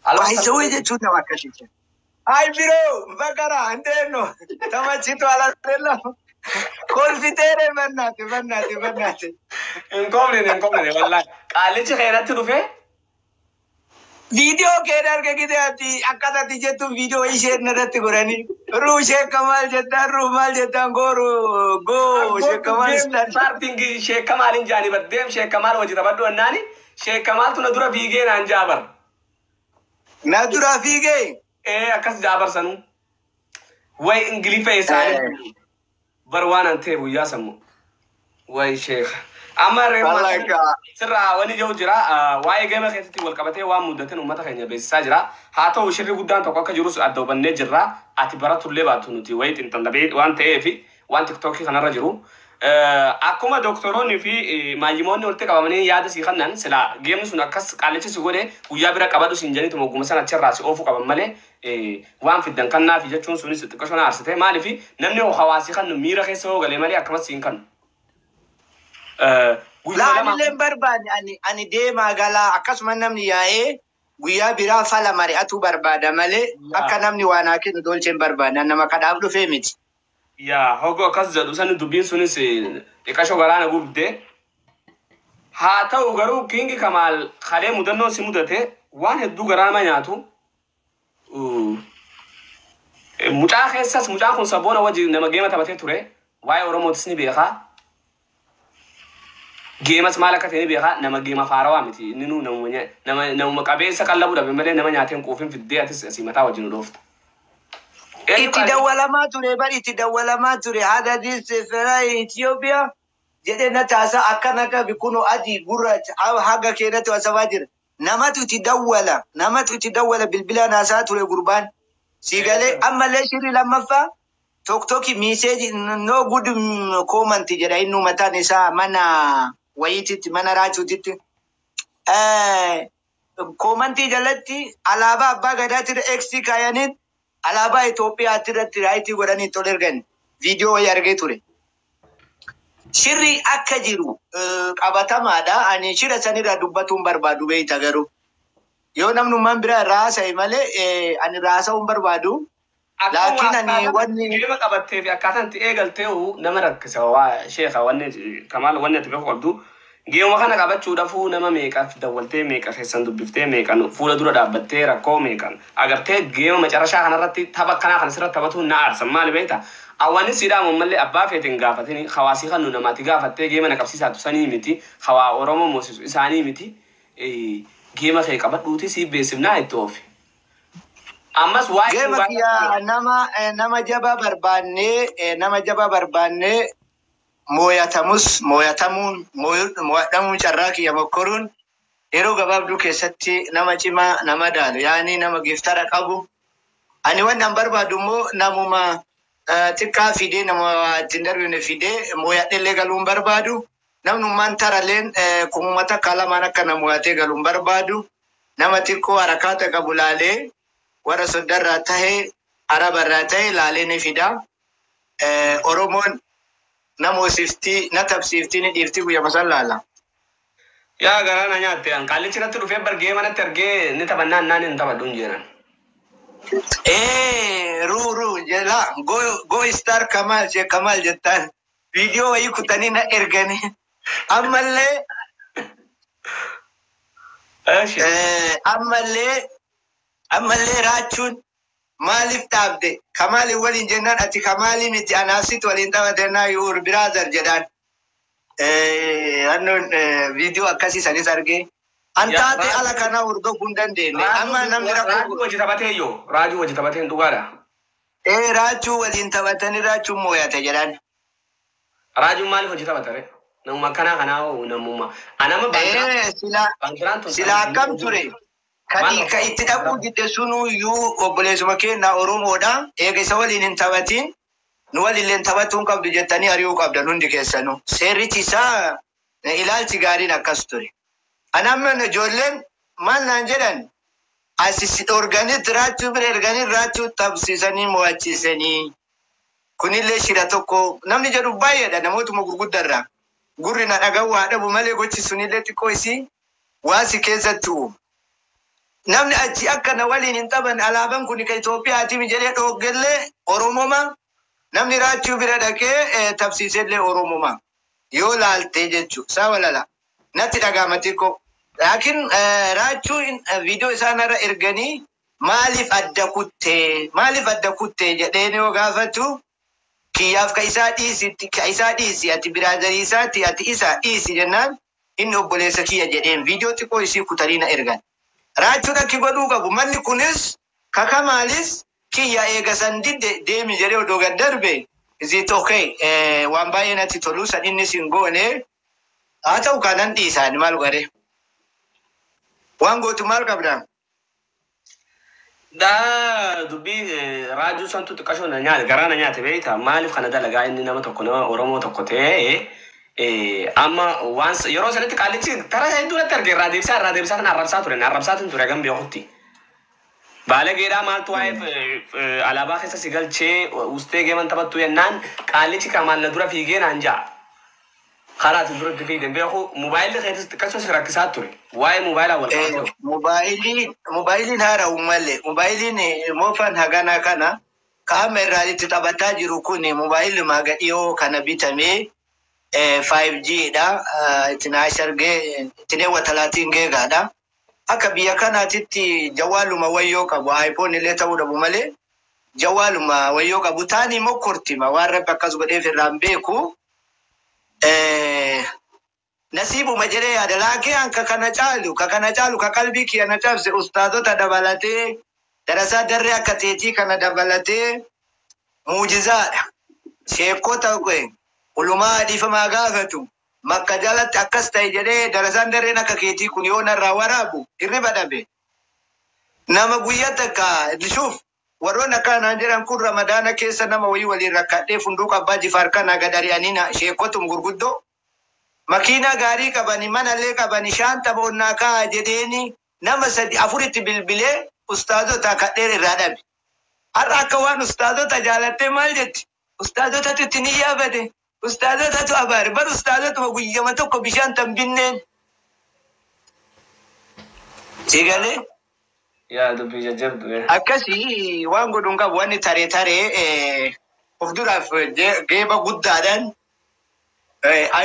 Baay'isawee jechuun nama akkasiiti. Ay biroo bakara እንዴት ነው? ተመችቷል አይደለም? Kolfiteere በእናትህ በእናትህ በእናትህ። Hin koofne, hin koofne wallaahi. Qaallichi keeratti dhufee Viidiyoo kee arge gite ati akkatatti jettu viidiyoo isheen irratti godhanii ruu ishee kamaal jettaan ruu maal jettaan gooru goo ishee kamaal istaan. Starting sheekamaaliin jaanii bar deem sheekamaal hojii taphadhu ennaani sheekamaaltu na dura fiigee naan jaabar. Na dura fiigee. Ee, akkas jaabar sanuu. Way Ingiliffa isaanii bar waan an ta'e guyyaa sammu. Way sheeka. Amma Wallahi kaa. Sirraa wani jiru jira, waa'ee gama keessatti wal qabatee waan muddateen uummata keenya beeksisaa jira. Haa ta'u, shirri guddaan tokko akka jirus adda hubannee jirra. Ati baratullee baattu nuti wayi xinxallabee waan ta'eef waan TikTokii kanarra jiru. Akkuma doktoroonni fi maayyimoonni walitti qabamanii yaada sii kennan, silaa geemni sun akkas qaalichi si godhe guyyaa bira qabadhu siin jedhaniitu mogguma sana achirraa si oofuu qaban malee, waan fiddan kannaafi jechuun sunis xiqqoo na aarsite. Maaliif namni hawaasii kannu miira keessa hoo galee malee akkamas siin kannu. Guyyaa lama. Laalillee hin barbaanne, ani deemaa galaa akkasuma namni yaa'ee guyyaa biraa fala mari'atuu barbaada malee akka namni waan haa kennu tolchee hin barbaanne, nama kadhaaf dhufee miti. Yaa, hoggoo akkas jedhu sani dubbiin sunis xiqqasho garaana gubde. Haa ta'u garuu, Kingi Kamaal, kalee mudannoon si mudate waan hedduu garaa nama nyaatu. Mucaa keessas mucaan kun sabboona wajji nama geema taphatee ture. Waa'ee Oromootis ni beekaa. Geemas maal akka ta'e ni beekaa. Nama geema faarawaa miti. Inni nu namuma nama qabeessa qallabuu dhabe malee nama nyaatee hin quufin fiddee atis asii mataa wajjin nu dhoofta. Itti dawwalamaa ture bari, itti dawwalamaa ture. Haadha feraa Itoophiyaa jedhee na taasa akkana qabi kunoo adii gurraacha haga keenyatti wasabaa jira. Namatu itti dawwala, namatu itti dawwala, bilbilaan haasaa ture gurbaan. Si galee? Ammallee shirri lammaffaa TikTokii message no good comment jedha, inni mataan isaa mana wayiititti, mana raachuutitti. Commentii jalatti alaabaa abbaa gadaatti X kaayanii alaabaa Itoophiyaatti irratti right godhanii tol ergan viidiyoo wayii argee ture. Shirri akka jiru qabatamaadha. Ani shira sanirraa dubbatuun barbaadu beeyta garuu. Yoo namnummaan biraa irraa haasa'e malee ani irraa haasa'uu hin barbaadu. Laakiin ani wanni Geema qabattee fi akkaataan itti eegaltee nama rakkisa. Waa sheeka, wanni Kamaal, wanni ati beeku qabdu. Geema kana qabachuudhaafuu nama meeqaaf dawwaltee, meeqa keessan dubbiftee, meeqan fuula dura dhaabbattee, rakkoo meeqan agartee geema macarashaa kanarratti tapha akkanaa kana sirratti taphatuun na aarsan. Maali beekta? Awwaanni siidhaa mallee abbaa feetiin gaafatini hawaasii kan nu namaatti gaafattee geema na qabsiisaatu sanii miti, hawaa Oromoo moosisu isaanii miti, geema kee qabadhuuti siif beeksifnaa itti oofi. Ammas waa'ee Geema kiyya nama jabaa barbaannee, nama jabaa barbaannee mooyatamus mooyatamuun moo'adhamuun carraa kiyya mokkoruun yeroo gabaabduu keessatti nama cimaa nama daalu yaani nama giftara qabu. Ani wanni an barbaadu immoo namuma xiqqaa fidee, nama ittiin darbine fidee mooyadhellee galuu hin barbaadu. Namnummaan taralleen kumuma takka lamaan akka na mo'atee galuu hin barbaadu. Nama xiqqoo harakaata qabu laalee, warra soddarraa tahee, arabarraa tahee laalee ni fida. Oromoon nama hoosiftii na tabsiiftii ni dhiiftii guyyaa masaan laala. Yaa, garaa na nyaatte. An qaallichi irratti dhufee bar geema natti argee ni taphannaan naan hin taphadhu hin jeenan. Ruu ruu jala go go star Kamal she Kamal jettaan viidiyoo wayii kutanii na erganii ammallee. Ammallee raachuun maaliif dhaabde Kamaali waliin jennaan, ati Kamaalii miti, anaafsitu waliin taphatennaa, your brother jedhaan. Annoon viidiyoo akkasii sanis argee. An taate ala kanaa hordofuu hin dandeenye. Amma namni rakkoo Raajuu hojii taphatee yoo raajuu hojii taphatee hin dhugaadha. Ee, raachuu waliin taphatanii raachuun mooyate jedhaan. Raajuun maaliif hojii taphata ree? Namuma akkanaa kanaa hoo namuma. Anama Ee, sila baandiraan tun. Sila akkam ture? Kan ka itti dhaquu didde sunuyyuu obboleessuma keenya Oromoodha. Eega isa waliin hin taphatin nu waliillee taphatuu hin qabdu jettanii ari'uu qabdan hundi keessanuu. Seerrichi isaa ilaalchi gaariin akkas ture. Ani amma ijoolleen maal naan jedhan, asi si dhorganii raachuu bira erganii raachuu tapsiisanii mo'achiisanii. Kunillee shira tokko namni jedhu baay'eedha namootuma gurguddarraa. Gurri na dhaga'u haa dhabu malee gochi sunillee xiqqoo isii waa si keessatti uuma. Namni achi akka na waliin hin taphan alaabaan kun ka Itoophiyaati jedhee dhooggellee Oromoma. Namni Raachuu bira dhaqee tabsiisellee Oromoma. Yoo laaltee jechuudha. Saa walala. Natti dhaga'ama xiqqoo. Laakiin Raachuu viidiyoo isaan irra erganii maaliif adda kuttee maaliif adda kuttee jedheen yoo gaafatu, kiyyaaf ka isaa dhiisi, ka isaa dhiisi, ati brother isaati, ati isa dhiisi jennaan, inni obboleessa kiyya jedheen viidiyoo xiqqoo isii kutanii na ergan. Raachuun akki godhuu qabu, manni kunis kakamaalis kiyya eega san didde deemi jedhee odoo gad darbe, is it okay? Waan baay'ee natti tolu san inni sin goone. Haa ta'u, kanan dhiisaan maal godhe, waan gootu maal qabdaa? Daa dubbii Raajuu santu xiqqashoo na nyaate, garaa na nyaate. Beektaa, maaliif kana dalagaa inni nama tokko, nama Oromoo tokko ta'ee, amma waan yeroo sanatti qaallichi karaa hedduu natti arge, irraa deebisaa kan arrabsaa ture, arrabsaa ture gan beekutti. Baalageedhaa maaltu waa'ee alaabaa keessa si galchee ustee geeman taphattu jennaan, qaallichi kamaan na dura fiigee naan ja'a. Karaa ati duratti fiigden beeku, mobaayilli keetis xiqqashoo si rakkisaa ture. Waa'ee mobaayilaa wal qabate. Mobaayiliin haara'u malee, mobaayiliin moofaan hagana kana qaama irraa itti taphataa jiru kun mobaayilii maga dhiyoo kana bitamee 5G dha. Ittiin ashargee ittiin watalaatiin geegaadha. Akka biyya kanaatitti jawwaaluma wayyoo qabu, iPhone illee ta'uu dhabu malee jawwaaluma wayyoo qabu taanii mokkortima waan Rabbi akkas godheef irraan beeku. Nasiibuma jedhee yaada. Laakiin an ka kana caalu, ka kana caalu, ka qalbii kiyya na cabse, ustaazota dabalatee, darasaa darree akka teetii kana dabalatee, muujizaadha. Sheekota ulumaa dhiifamaa gaafatu. Makka jalatti akkas ta'e jedhee darasaan darreen akka keetii kun yoo narraa waraabu hirriba dhabe. Nama guyyaa takka shuuf warroonni akkanaa jedhan kun Ramadaana keessa nama wayii waliin rakkadhee funduuqa Abbaa Jifaar kana gad ari'anii sheekotum gurguddoo makiinaa gaarii qabani, manallee qabani, shaanta boonnaa ka'a jedheeni nama sadi afuritti bilbilee ustaazota kadheer irraa dhabe. Har'a akka waan ustaazota jaalattee maal jetti? Ustaazotatu itti ni yaabate. Ustaazotatu abaare. Bar ustaazotuma guyyama tokko bishaan tan binneen. Sigalee? Yaa dubbii jajjabdu. Akkasii waan godhuun qabu, wanni taree taree of duraaf geeba guddaadhaan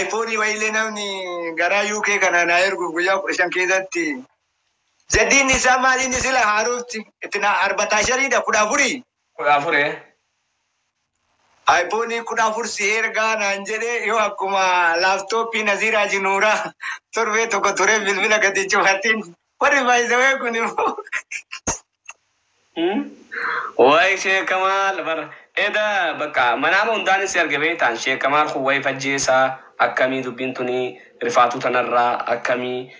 iPhone wayiilee namni garaa UK kana naa erguuf guyyaa 15 keessatti. Zadiin isaa maal inni sila haarofti itti na arbataa shariidha 14. 14. iPhone 14 si ergaa naan jedhee, yoo akkuma laaptooppii Naziraa Jinuuraa torbee tokko ture bilbila gadi cufatiin warri baay'isawee kun immoo. Wayi Sheekamaal bara eda bakka manaama hundaan si arge beektaan, Sheekamaal kun wayi fajjeesaa akkamii, dubbiin tuni rifaatuu tanarraa akkamii,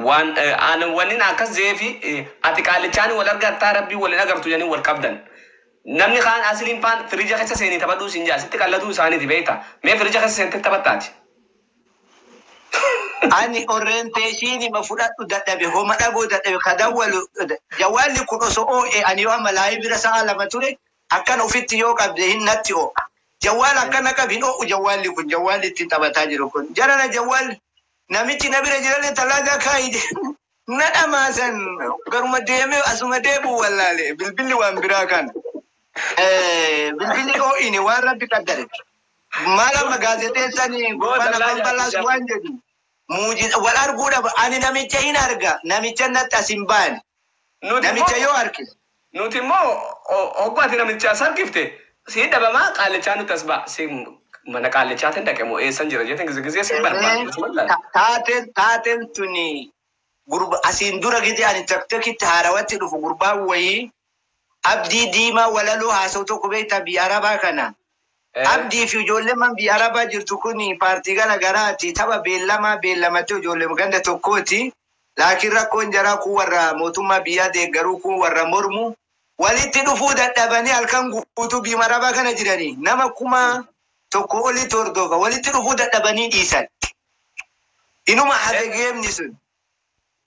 waan aan wannin akkas jeefi ati qaallichaan wal argattaa, Rabbii waliin agartu jedhanii wal qabdan. Namni kaan asiliin faan firija keessa seenii taphadhuu siin jaa, sitti qallatuu isaaniiti beekta. Mee firija keessa seentee taphattaati? Ani orientation ma fudhadhu dadhabe, homa dhagoo dadhabe, ka dawwalu jawwaalli kun osoo oo'e, ani yoo amma laayii bira sa'a 2 ture akkana ofitti yoo qabde hin natti oo'a. Jawwaal akkana qabi hin oo'u jawwaalli kun, jawwaalli ittiin taphataa jiru kun. Jarana jawwaalli namichi na bira jirallee talaajaa kaayi na dhamaasan, garuma deemee asuma deebi'u wallaale, bilbilli waan biraa kana. Bilbilli oo'ine, waan Rabbi qaddare. Maal amma gaazexeessaan gurbaan afaan bal'aas waan jedhu. Muujiza wal arguudha, ani namicha hin arga, namicha natti as hin baane. Namicha yoo arge. Nuti immoo hoggu ati namicha as argifte si dhabamaa, qaallichaa nuti as ba'a. Si mana qaallichaatiin dhaqe moo eessan jira jeetiin gizee gizee si barbaadu. Taateen tuni gurba asiin dura gidi ani TikTokitti haarawatti dhufu, gurbaan wayii Abdii Diimaa walaloo haasa'u tokko beektaa biyya Arabaa kana. Abdii fi ijoolleen man biyya Arabaa jirtu kun paartii gara garaati, tapha beellamaa beellamattee ijoollee ganda tokkooti. Laakiin rakkoon jaraa kun warra mootummaa biyyaa deeggaruu, kun warra mormu walitti dhufuu dadhabanii halkan guutuu biyya Arabaa kana jiranii nama 1000 olitti hordofa, walitti dhufuu dadhabanii dhiisan. Inuma hafe geemni sun.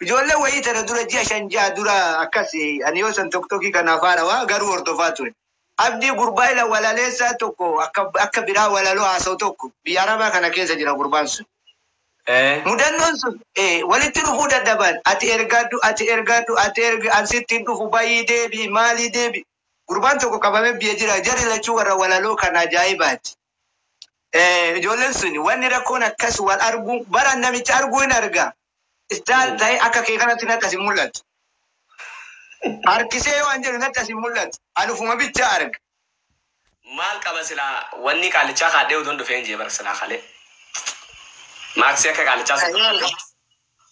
Ijoollee wayii tana dura ji'a 5 6 dura akkas ani yoo san TikTokii kanaaf haarawaa garuu hordofaa ture. Abdii gurbaa ila walaleessaa tokko akka biraa walaloo haasa'u tokko biyya Arabaa kana keessa jira gurbaan sun. Mudannoon sun walitti dhufuu dadhaban ati ergaadhu ati ergaadhu ati erga asitti dhufu baay'ee deebi maalii deebi. Gurbaan tokko qabamee biyya jira jarri lachuu warra walaloo kan ajaa'ibaati. Ijoolleen sun wanni rakkoon akkas wal arguu bara namicha arguu hin arga. Istaal ta'e akka kee kanatti natti as hin mul'atu. Harkisee waan jedhu natti as hin mul'atu. Ani ufuma bichaa arga. Maal qaba silaa wanni qaalichaa kaadhee utuun dhufee hin jee bara silaa kalee. Maaksii akka qaalichaa sun.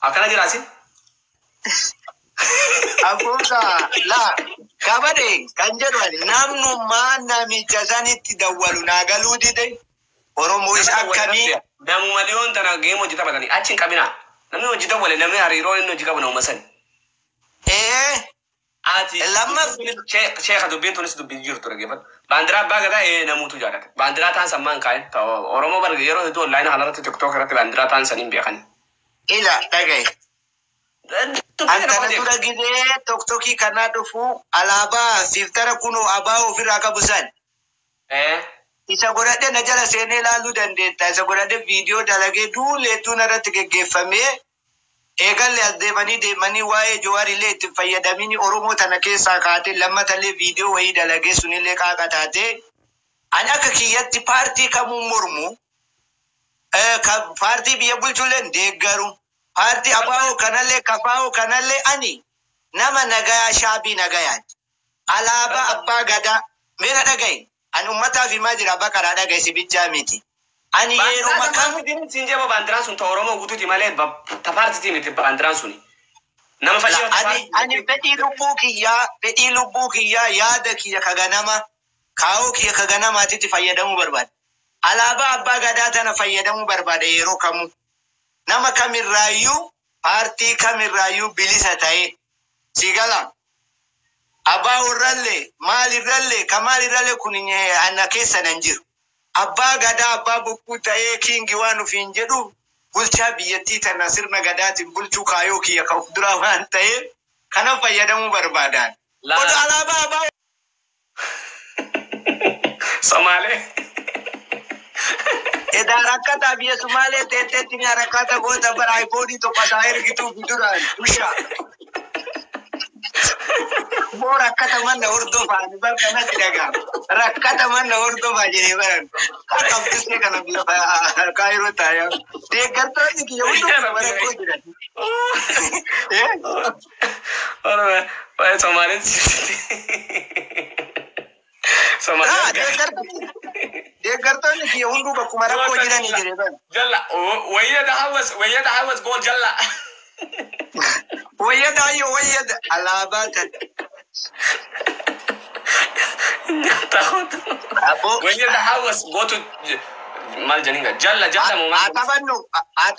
Akkana jiraasi? Abuusa laa kabade kan jedhu ani namnummaa namicha sanitti dawwalu naa galuu dide Oromoo isa akkamii. Namuma dhiyoon tana geemu hojii taphatanii achi hin qabinaa. Namni hojii dawwale namni hariiroo inni hojii qabu nama sani. Ati sheekha dubbiin tunis dubbiin jirtu dhaggeeffadhu. Baandiraa abbaa gadaa namuutu jaalata. Baandiraa taan sammaan kaa'e Oromoo barga yeroo hedduu onlaayinii kanarratti tiktook irratti baandiraa taan saniin beekani. Ila dhagaye. Antana dura gidee toktokii kanaa dhufu alaabaa siftara kunoo abaa ofirraa qabu san. Isa godhadhe na jala seenee ilaaluu dandeetta. Isa godhadhe viidiyoo dalagee duuleetuun irratti geggeeffamee eegalle as deemanii deemanii waa'ee Jawaarillee itti fayyadamini Oromoo tana keessaa kaatee lammatallee viidiyoo wayii dalagee sunillee qaaqa taatee ani akka kiyyatti paartii kamuu mormu paartii biyya bulchullee deeggaru paartii abaa'oo kanallee kafaa'oo kanallee ani nama nagayaa shaabii nagayaati. Alaabaa abbaa gadaa meena dhagaye ani ummataaf himaa jira baqaraa dhagaye si bichaa miti. Ani yeroo makam siin jeba baandiraan sun ta Oromoo guutuuti malee ta paartiitii miti baandiraan suni. Nama fashii ani fedhii lubbuu kiyyaa yaada kiyya ka ganama kaa'oo kiyya ka ganamaatitti fayyadamuu barbaada. Alaabaa abbaa gadaa tana fayyadamuu barbaada yeroo kamuu. Nama kamirraayyuu paartii kamirraayyuu bilisa ta'e si gala. Abbaa warrallee maalirrallee kamaalirrallee kun ana keessa nan jiru. Abbaa gadaa abbaa bokkuu ta'ee kiingi waan ofiin jedhu bulchaa biyyattii tana sirna gadaatiin bulchuu kaayoo kiyya ka of duraa waan ta'eef kana fayyadamuu barbaadaan. Oduu alaabaa abbaa. Somaalee. Edaa rakkataa biyya Sumaalee teetteetti ni rakkata goota bara iPhone tokko isaa ergituu duraan dusha. Moo rakkata manna hordofaa ani bakka natti dhaga'ama. Rakkata manna hordofaa jedhee baran. Akka abdusee kana biyya Kaayiroo taa'ee. Deeggartoonni kiyya hunduu bara koo jiran. Somaaleen. Deeggartoonni kiyya hunduu bakkuma rakkoo jiranii jedhee baran. Jalla wayyada hawas gool jalla. Wayyada ayyo wayyada alaabaa tan. Wayyada hawas gootu maal janinga jalla jalla moo maal. Haa taphannu haa.